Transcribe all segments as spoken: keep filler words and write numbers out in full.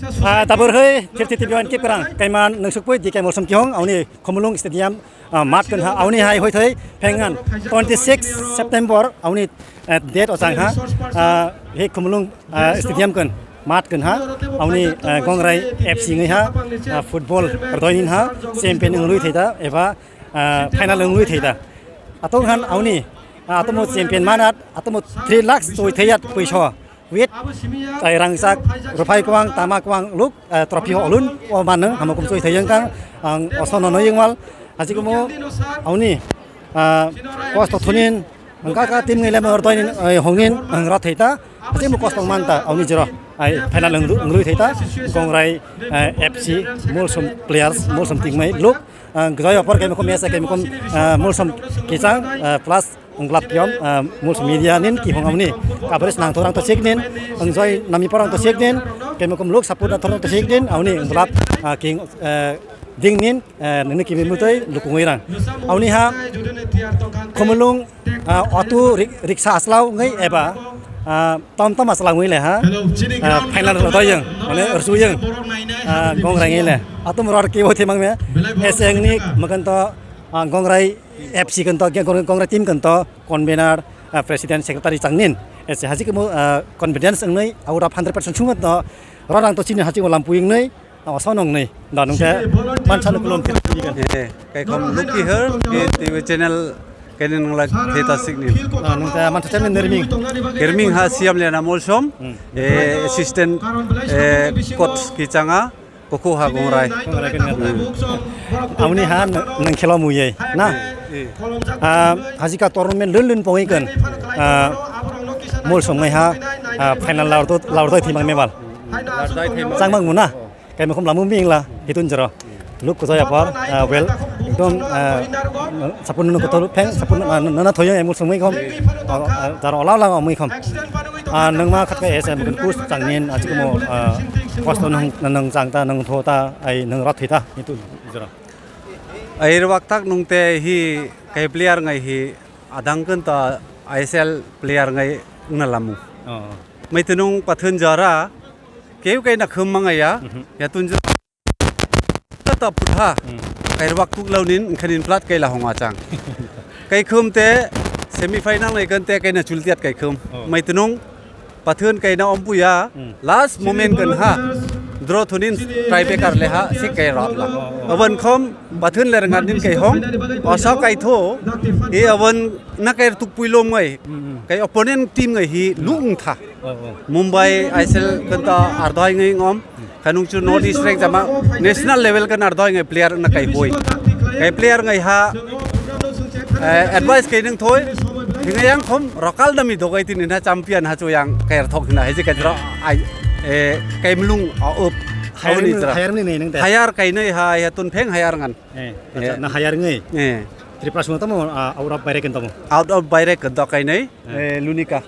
Ah, tabur hei, fifty T V one kip kerang. Kaiman nungsukpui di kaimol som kihong, auni Khumulwng Stadium, ah, mat kun ha, auni hai hoi thoi, phengan twenty six September, auni, eh, date ochang ha, ah, hei Khumulwng, ah, Stadium kun, mat kun ha, auni, eh, Gongrai F C ngai ha, ah, football rdoinin ha, champion nglui thai da, eba, ah, final nglui thai da. Atong han auni, ah, atomo champion manat, atomo three lakhs choi thai yat puiso. Wit, tai rangchak, ruphai kwang, tama kwang, luk, eh, trophy ho olun, o manung, hamo kum choi thai yang kang, ang osono no yang mal, haji kumo, auni, ah, kosto thunin, ang ka ka team ngai lemo rtoinin, eh, hongin, ang rat thai ta, haji mo kosto man ta, auni jero, ai, final nglui thai ta, Gongrai, eh, F C, Molsom players, Molsom team mai, luk, ah, gzai opor kemi kom yasa kemi kom, ah, Molsom kichang, ah, plus, Ang glap kiom, ah, multimedia nin ki hong amni. Coverage nang thorang to check nin, ang joy nami porang to check nin, kemo kom lok support na thorang to check nin, auni ang glap, ah, king, eh, ding nin, eh, nini kimi mutoi lukungoi rang. Auni ha, Khumulwng, ah, auto rik-, riksa aslau ngai eba, ah, tom tom aslau ngai le ha, ah, final rodoyang, mane rsu yang, ah, gong rang ngai le. Atum ror kibo thimang me, eseng ni makan to, ah, gong rai F C kan to, gong, gong rai team kan to, convener, ah, president, secretary changnin. Ese haji kemo, ah, confidence wngnai, out of hundred percent sungat no, rorang to chini haji mo lampui wngnai, ah, oso nongnai. Da nungte, mansa no kulon thil thil kan. Eh, kai khom luki her, ke T V channel, kene nangla theta sikni. Ah, nungte mansa channel nerming. Kerming ha siam lena Molsom, Hmm. eh, assistant, eh, coach kichanga. Kuku ha gongrai. Gongrai kene. Amni ha nang khelo muyai na. Eh. Ah, hajika tournament lun lun pongoi kan. Ah, mol songnai ha, ah, final laur to, laur to thimang memal. Lardai thimang. Changmang muna. Kai mokhom lamu ming la hitun jero. Luk kujai apar, ah, well, ekdom, ah, Sapun nung kotor pheng, sapun, ah, nana thoyang emul sungui kom, ah, ah, jar ola ola omui kom. Ah, nung ma khat ka S M kun kus changnin, ah, chikumo, ah, kosto nung, nung chang ta, nung tho ta, ai nung rot thita, itu, jero. Ai ruak tak nung te hi, kai player ngai hi, adang kun ta I S L player ngai ngna lamu. Oh. Mai tenung pathun jara, keu kai na khum mangaya, Mhm. ya tun jero. Tata putha. Hmm. Kai ruak tuk launin, khanin plat kai la hong achang. Kai khum te semi final nai kan te kai na chultiat kai khum. Oh. Mai tunung pathun kai na ompuya. Hmm. Last moment kan ha. Draw thunin tiebreaker le ha, sik kai rap la. Oh, oh. Aban khom pathun le rangan din kai hong. Asa kai tho. E aban na kai tuk pui lom ngai. Hmm, hmm. Kai opponent team ngai hi lung tha. Oh, oh. Mumbai I S L kanta ardai ngai ngom. Kanung chu North East rank jama national level kan ardoi ngai player na kai boi. Kai player ngai ha, eh, advice kai nung thoi. Hinga yang khom rokal dami dogai tin na champion ha chu yang kai thok na haji kai dro ai, eh, kai mlung a up. Hayar ni, hayar ni nei nang te. Hayar kai nei ha, ya tun pheng hayar ngan. Eh, eh. Acha, na hayar ngai. Eh. Tripura sung tamo, ah, out of baire kan tamo. Out of baire kan to kai nei. Eh. Eh, Lunika.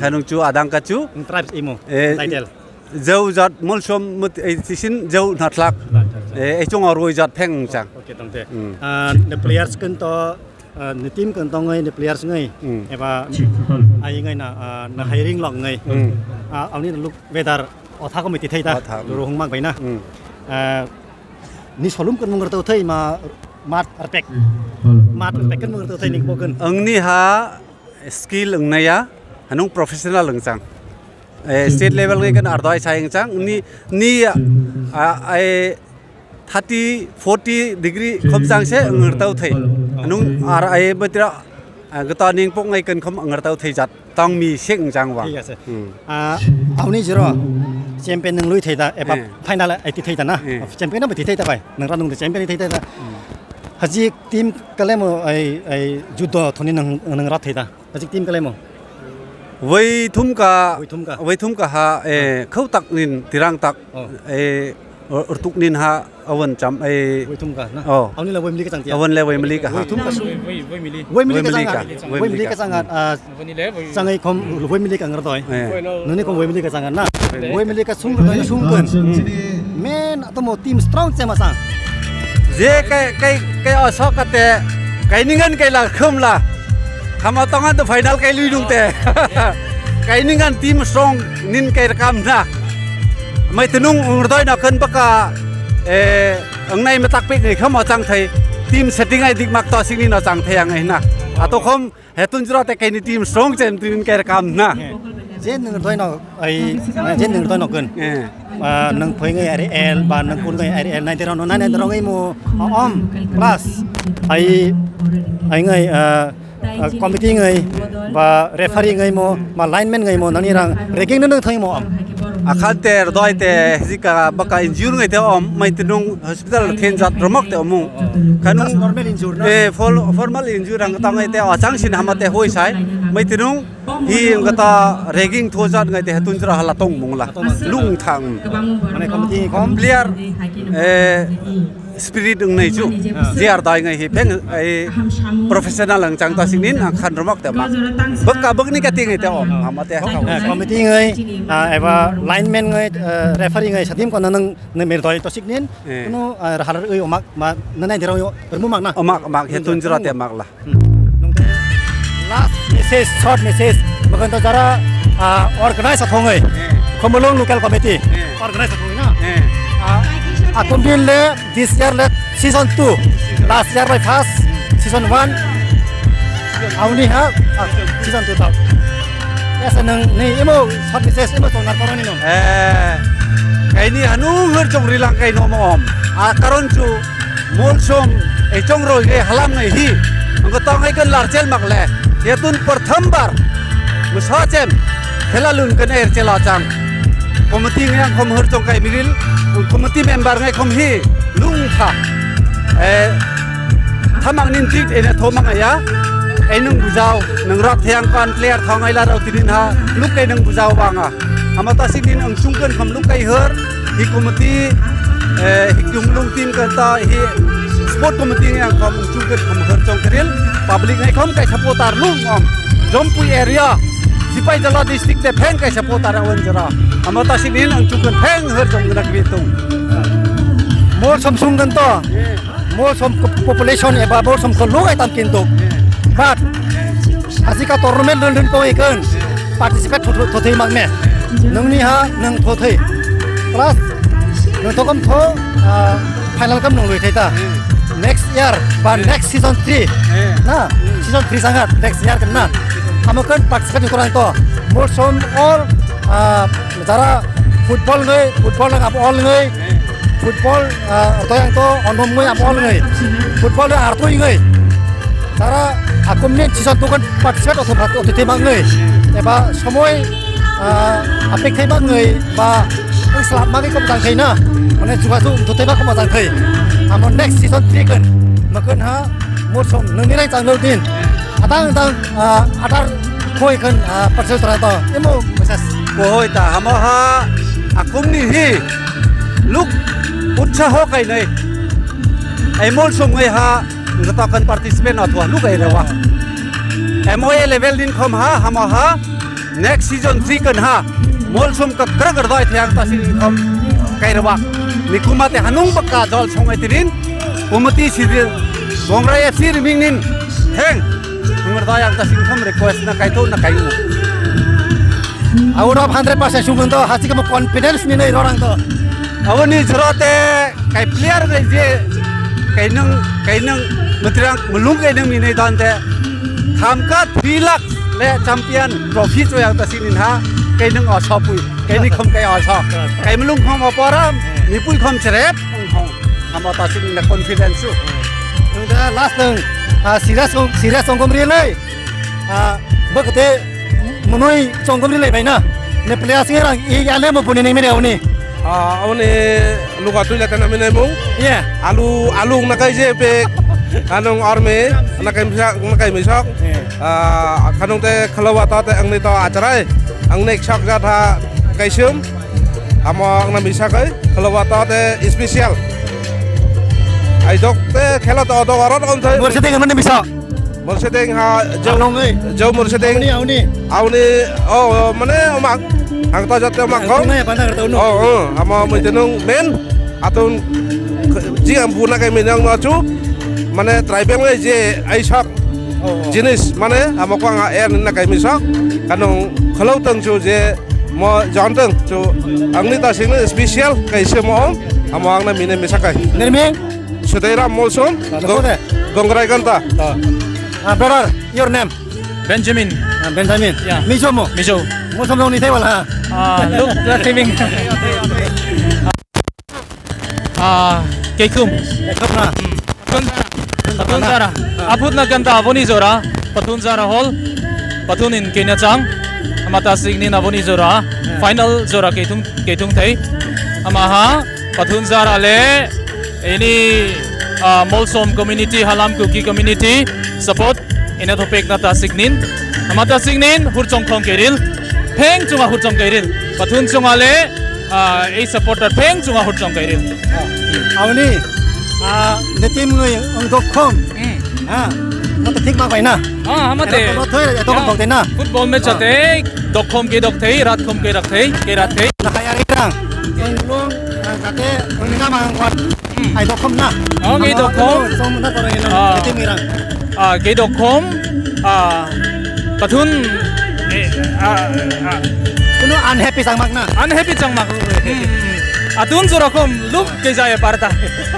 Kanung chu adang ka chu. Tribes imo. Eh, title. Jau jat Molsom mut, eh, tisin jau nathlak. Acha, acha. Eh, eh, chungo roi jat pheng chang. Okay, tong te. Hmm. Ah, the players kan to, ah, the team kan to ngai, the players ngai. Hmm. Eba ai ngai na, ah, na hiring lok ngai. Hmm. Ah, auni look weather otha ko miti thai ta. Otha, hmm. Duru hung mak bai na. Hmm. Ah, ni solum kan mung to thai ma mat arpek. Mat arpek kan mung to thai ni boken. Angni ha skill wngnaya, hanung professional wngchang. Eh, state level ngai kan ardoi sai wngchang, ni, ni, ah, ai thirty, forty degree khom chang se ngertau thai. Hanung ar ai betra, ah, gata ning pok ngai kan khom ngertau thai jat. Tang mi sek wngchang wa. Thik ase. Hmm. Ah, auni jero champion nung lui thai da, eba Eh. final ai ti thai da na. Eh. Champion ba ti thai da bai. Nung ra nung champion thai da. Hmm. Haji team kalemo ai, ai judo thoni nung, nung ra thai da. Hajik team kalemo. Wai thumka, Wai thumka. Wai thumka ha, eh, khautak nin tirang tak, Oh. eh, urtuk nin ha, awan cham, eh. Wai thumka na? Oh. Awan le wai mili ka chang tia. Awan le wai mili ka ha. Wai thumka sung. Wai, wai, wai mili. Wai mili ka chang. Wai mili ka chang, ah, Wani le wai. Changai khom wai mili ka ngar doi. Eh. Nani khom wai mili ka chang na. Wai mili ka sung doi sung kan. Men atomo team strong se masang. Je kai, kai, kai osok kate, kai ningan kai la khum la. Khama tongan to final kai lui dung te. Kai ningan team strong nin kai kam na. Mai tunung ungrdoi no khen baka, eh, wngnai metak pik ngai khamo chang thai. Team setting ai dik mak to sini no chang thai ang hina. Ato khom hetun jura te kaini team strong chem tin kai kam na. Je nung doi no ai, je nung doi no khen. Eh. Ah, nung phoi ngai ari el ba nung kun ngai ari el nai te ro no nai nai te ro ngai mo om plus ai ai ngai, ah, ah, committee ngai ba referee ngai mo ma lineman ngai mo nani rang ranking no nung thai mo om. Akhan ter doi te jika baka injure ngai te om mai te nung hospital thenjak romok te omung. Kanung, just normal injury na? Eh, fol-, formal injury ang tang te achang sin hama te hoi sai. Mai tinung hi ang kata ragging thojat ngai te hatun jra hala tong mungla. Lung thang. Mane committee kom? Player, eh, spirit ang nai ju. Ah. J R dai ngai hi peng, eh, professional ang chang ta sinin ang khan romak te ma. Bek ka bek ni ka ti ngai te om. Hama te ha. Eh, committee ngai, ah, eba lineman ngai, eh, referee ngai satim ko nanang Ne mer doi to sik nin. Eh. Kuno, ah, halar oi omak ma nanai derong yo rmu mak na. Omak, omak, he tun jura te mak la. Hmm. Nung te last message, short message. Bagan to jara, ah, organize athong oi. Eh. Khomolong local committee. Eh. Organize athong oi na. Eh. Ah, akum din le this year le season two. Season. Last year by first, season one. Auni ha, ah, season two tau. Esa nang ni imo short message imo tong nar koroni nung. Eh, kaini hanu hur chong rilang kai no mo om. A karon chu mol som e chong roi ge halam ngai hi. Ang ko tong ai kan larchel mak le. Yatun pratham bar. Musachem. Khela lun kan er chela chang. Committee ngai khom hur chong kai miril. Committee member ngai khom hi. Lung kha. Eh, thamang nin treat ene thomang ya. Enung bujau, nung rok theyang pan player thong ai la rok tinin ha. Luk kai nung bujau banga. Ama ta sik din ang chungkan kham luk kai her. Hi committee, eh, hi kumlung team kan ta hi sport committee yang kham chungkan kham her chong keril. Public ngai kham kai supporter lung om. Jompui area. Sipai Jala district de pheng kai supporter awan jara. Ama ta sik din ang chungkan pheng her chong gana kri tung. Mol Samsung kan to. Molsom ko-, population eba Molsom ko lugai tam kintu. But asika tournament dun dun poi kan participate thotho-, thothoi mak me. Nungni ha nung thothoi. Plus nung tokom tho, ah, final kam nung lui thai ta. Next year ba next season three. Na, season three sangat next year kan na. Amo kan participate korang to. Molsom all, ah, Jara football ngai, football nang abo all ngai. Football, ah, to yang to onom ngai abo all ngai. Football nang artoi ngai. Jara akum ni season tu kan participate oto bhat oto tema ngai. Eba somoi, ah, apek thai bang ngai ba ang slap magi kom jang thai na. Mane juga tu tu tema kom jang thai. Amo next season three kan. Makan ha, Molsom nang ni rai chang lo din. Atang atang, ah, atar Koi kan, ah, parcel tara to. Emo message. Kohoi ta hamo ha akum ni hi luk utsaho kai nai. Ai Molsom ngai ha joto kan participant athwa luk ai rewa. M O A level din khom ha hamo ha next season three kan ha Molsom ka kra kra dai thang ta sin khom kai rewa. Nikuma te hanung baka jol songai tirin. Umati sidil Bongra F C riming nin. Heng. Ngar da yang ta sing kham request na kai to na kai u. Out of hundred percent sung to hasi kamo confidence ni nei rorang to. Abo ni jora te kai player ngai je kai nang kai nang mutrang mulung kai nang ni nei dan te. Khamka three lakh le champion trophy cho yang ta sing ha kai nang o sopui kai ni kham kai o so kai mulung kham o poram ni pui kham chrep. Amo ta sini na confidence su. Nung da last nung, ah, serious song, serious song kom ri lai. Ah, bakte monoi song kom ri lai bai na. Ne player sing rang i ale mo puni ni mere oni. Ah, oni luka tui lata na mine mung. Yeah. Alu, alu na kai je pe. Anong army na kai misa, na kai misok. Yeah. Ah, kanung te khalawa ta te ang ni to acharai. Ang nek sok ja tha kai sum. Amo ang na misa kai. Khalawa ta te special. Ai dok te khela to dok arot on thai. Mursiding ano ni bisa. Mursiding ha jau. Anong oi. Jau Mursiding. Auni, auni. Auni, oh, oh, mane omak. Ang ta jate omak ko. Ang tunai apa na kereta unu. Oh, oh, ama mui tenung men. Atun ji am puna kai menang no chu. Mane tribal ngai je ai sak. Oh, oh. Jinis mane ama ko ang er na kai mi sak. Kanong khalau tang chu je Mo jonteng chu angni ta singni special kaisa mo amo angna mine misakai. Nirming? Sudairam Molsom. Namo de? Gongrai Ganta. Ah, brother, your name? Benjamin. Ah, Benjamin. Yeah. Mijo mo? Mijo. Molsom nong ni table ha. Ah, look, the theming. Ah, Keikhum. Keikhum na? Hmm. Pathun Zara. Pathun Zara. Aphutna Ganta aboni jora. Pathun Zara hol. Pathun in kena chang. Amata signin aboni jora. Final jora Keithung, Keithung thei. Amaha Pathun Zara le ini, ah, Molsom community, Halam Kuki community support. Ina thopek na ta signin. Ama ta signin hurchong khong keril. Pheng chunga hurchong keril. Pathun chunga le, ah, ei supporter pheng chunga hurchong keril. Auni, ah, netim ngui ang dokhom. Hmm. Ha, mata thik ma bai na. Ah, hamate. Era to thoi, era to kok na. Football match ate dokhom ke dok thei, rat khom ke rak thei, ke rat thei. Na kaya rang. Ang long, ang kate, ang na mang kwat. Hmm. Ai dokhom na. Oh, kei dokhom. Song na kore na. Ah. Kete mirang. Ah, kei dokhom. Ah, Pathun. Eh, ah, ah. Kuno unhappy changmak na. Unhappy changmak. Hmm. Atun jora khom look ke jaya parta.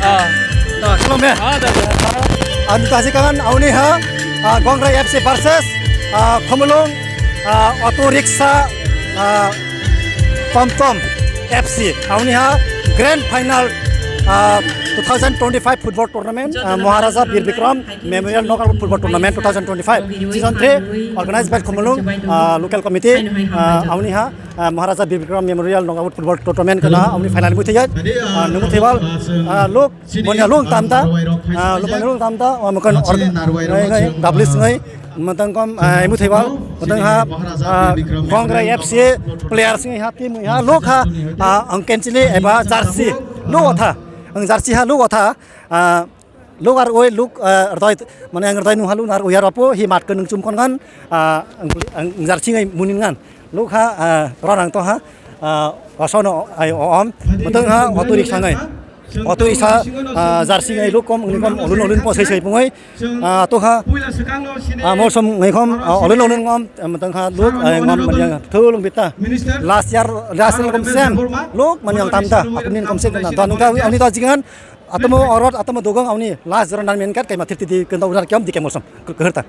Ah. Da, shalom ya. Ah, da, da. Ang tasi kangan auni ha. Ah, Gongrai F C versus, ah, Khumulwng, ah, Auto Rickshaw, ah, Tom Tom F C, auni ha grand final, ah, two thousand twenty-five football tournament, ah, Maharaja Bir Bikram Memorial Knockout Football Tournament two thousand twenty-five, season three, organized by Khumulwng, ah, local committee, ah, auni ha, ah, Maharaja Bir Bikram Memorial Knockout Football Tournament kana, auni final muthai, ah, numuthai bal, ah, look, Boni lung tamta, ah, lung, boni lung tamta, o mukon or, ngai, ngai, doubles ngai, matang kom, ah, emu thaiba, matang ha, ah, Gongrai F C players ngai ha, team ngai ha, luk ha, ah, ang kenchili eba jersey, luk otha, ang jersey ha, luk otha, ah, luk ar oi, luk, ah, rdoi, mane ang rdoi nu ha, luk ar oi ar opo, hi mat ko nung chum kon ngan, ah, ang, ang jersey ngai munin ngan. Luk ha, ah, rorang to ha, ah, osono ai o om, matang ha, auto rickshaw ngai. Auto rickshaw, ah, jersey ngai luk kom, ngai kom, olun olun po sei sei pungoi, ah, to ha, ah, Molsom ngai kom, ah, olun olun ngom, ah, matang ha, luk, ah, ngom, manya, thulung bita. Last year, last year kom sem, luk, manya tamta, akunin kom sem na, to nungka, ani to jingan, atamo orot, atamo dogang, ani last year nan men kat, kai ma thirty di, kenda unar kiam di kai Molsom, ke-, keherta.